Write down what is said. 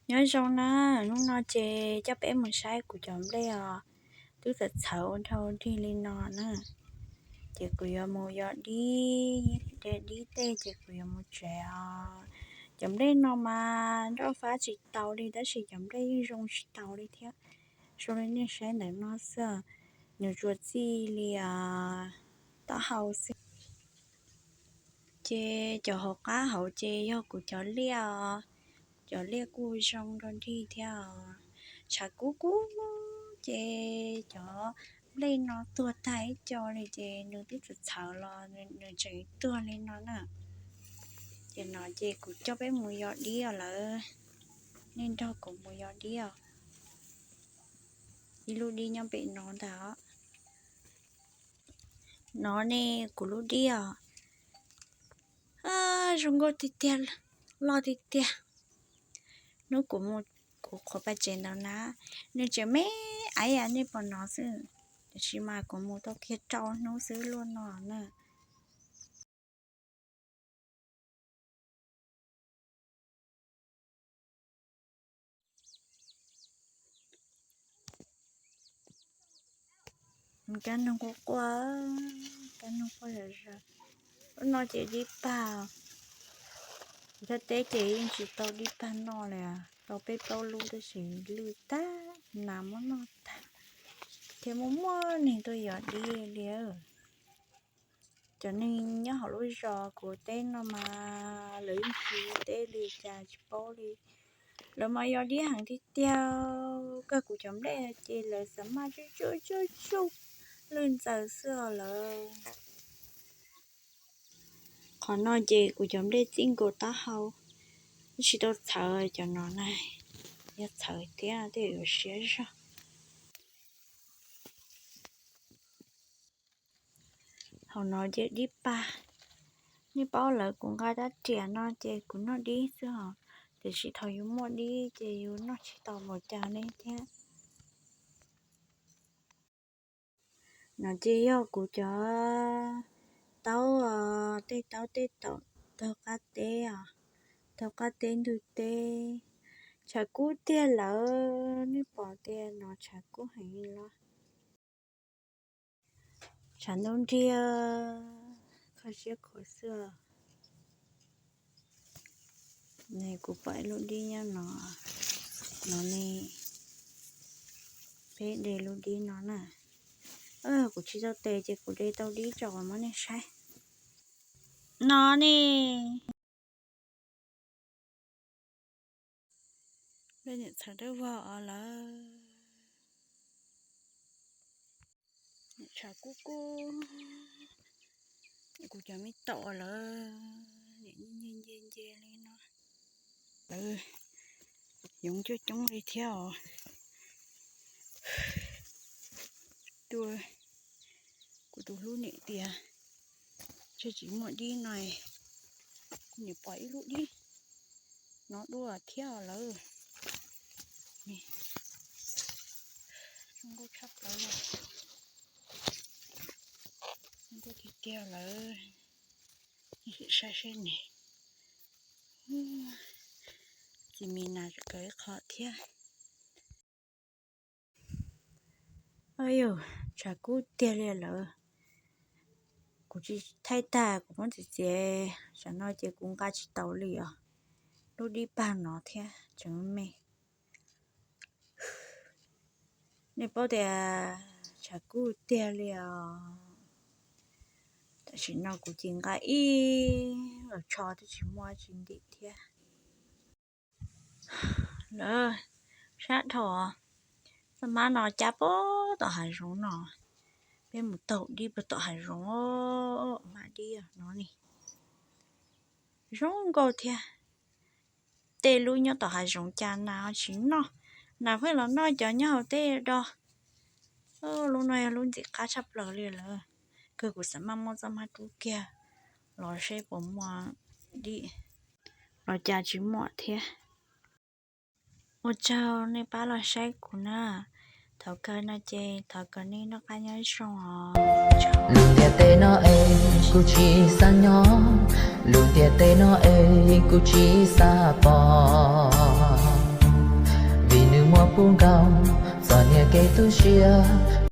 Nyob zoo na, hnub no ces coj peb mus saib kuv cov nplej os, twb txawm txhawv ua nrhau nrig li no na. Ces kuv yuav mus yos dib, de dib tej ces kuv yuav mus tsev os. Cov nplej no mas nroj fab tsis tau li tab sis cov nplej yeej zoo tsis tau li thiab. Zoo li nej saib ntawm no xwb, nws tsuas txij li taub hau xwb. Ces cov hauv qab hauv ces yog kuv cov liaj os, cov liaj kuj zoo nrog nrig thiab os. Tshav kub kub ces cov nplej no tuag tag ib co li ces nws twb txawm txhawv los nws tseem tuag li no na. Ces no ces kuv coj peb mus yos dib os lawm, nej nrog kuv mus yos dib os. Ib lub dib nyob pem no ntag os. No ne, kuv lub dib os, zoo nkauj tiag tiag, loj tiag tiag. Hnub kuv mus kuv qhuav pais tsev ntawd na, nws tseem me aiv yam nej pom no xwb, tiam sis mas kuv mus tau kiag rau hnub xwb luaj no na. Kab noog quaj quaj, kab noog quaj zom zaws. Lub no ces dib pag, thaj teb ces yeej tsis tau dib pag noj li, tau peb plaub lub tab sis lwj tag, nas muab noj tag, thiab muaj muaj neeg tuaj yos dib li. Cov neeg nyob hauv lub zos kuv teb no mas lawv yeej tsis teb li cas tsis paub li. Lawv mas yos dib heev tiag tiag, kawg kuv cov nplej ces lawv xav maj tsuj tsuj tsuj tsuj lwj ntxaws xwb os lawm. Qhov no ces kuv cov nplej txij nkaus taub hau, twb tsis tau txhawv cov no na, yog txhawv thiab tej yuav siab zog. Hauv no ces dib pag, nej paub lawv kuv nqa rab riam no ces kuv noj dib xwb os, tiam sis thaum yus muaj dib ces yus noj tsis tau npaum cas li thiab. No ces yog kuv cov taub, tej taub tej taum taug qab teb os, taug qab teb ntug teb. Tshav kub tiag lawm, nej pom tias no tshav kub heev li los. Tshav ntuj nrig, kho siab khuav xwb. Kuv pom ib lub dib nyob no, no ne, peb de lub dib no na. Kuv tsis tau tes ces kuv de tau dib tso muab nej saib. No ne. Niam txhawv dawb vog os lawm. Niam tshav kub kub. Kuv cov me taum lawm, niam nce nce nce li no. Lawv yoov coob coob li thiab os. Tua kuv tus hlub niam tias, tseg tsis muaj dib no, kuv niam pom ib lub dib no dua thiab lawm. Zoo nkauj tshaj plaws, zoo nkauj tiag tiag lawm. Sim saib seb ne, txiv mis nas kawg ib qho thiab. Yus, tshav kub tiag li lawm. Kuv tsis thaij tag kuv muab txiav txiav, tsam no ces kuv nqa tsis tau li os. Lub dib pag no thiab tseem me. Nej paub tias tshav kub tiag li os. Tam sim no kuv ces nqa ib los tsho twb tsis muaj tsis ntim thiab. Lawv sab dhau, txoj hmab no cab puag tom hav zoov no. Peb mus taug dib puag tom hav zoov, hmab dib no ne. Zoo nkauj thiab. Tej lub nyob tom hav zoov cas nas tsis noj, nas pheej los noj cov nyob hauv teb do. Lub no yog lub ntxim qab tshaj plaws li lawm. Kawg kuv xav maj muab txoj hmab rub kiag los seb puas muaj dib los cas tsis muaj thiab. Ua tsaug nej pab los saib kuv na. Thaum kawg no ces thov kom nej noj qab nyob zoo os. Lub ntiaj teb no es kuv tsis xav nyob, lub ntiaj teb no es kuv tsis xav pom. Kuv nkaus txom nyem kev tu siab.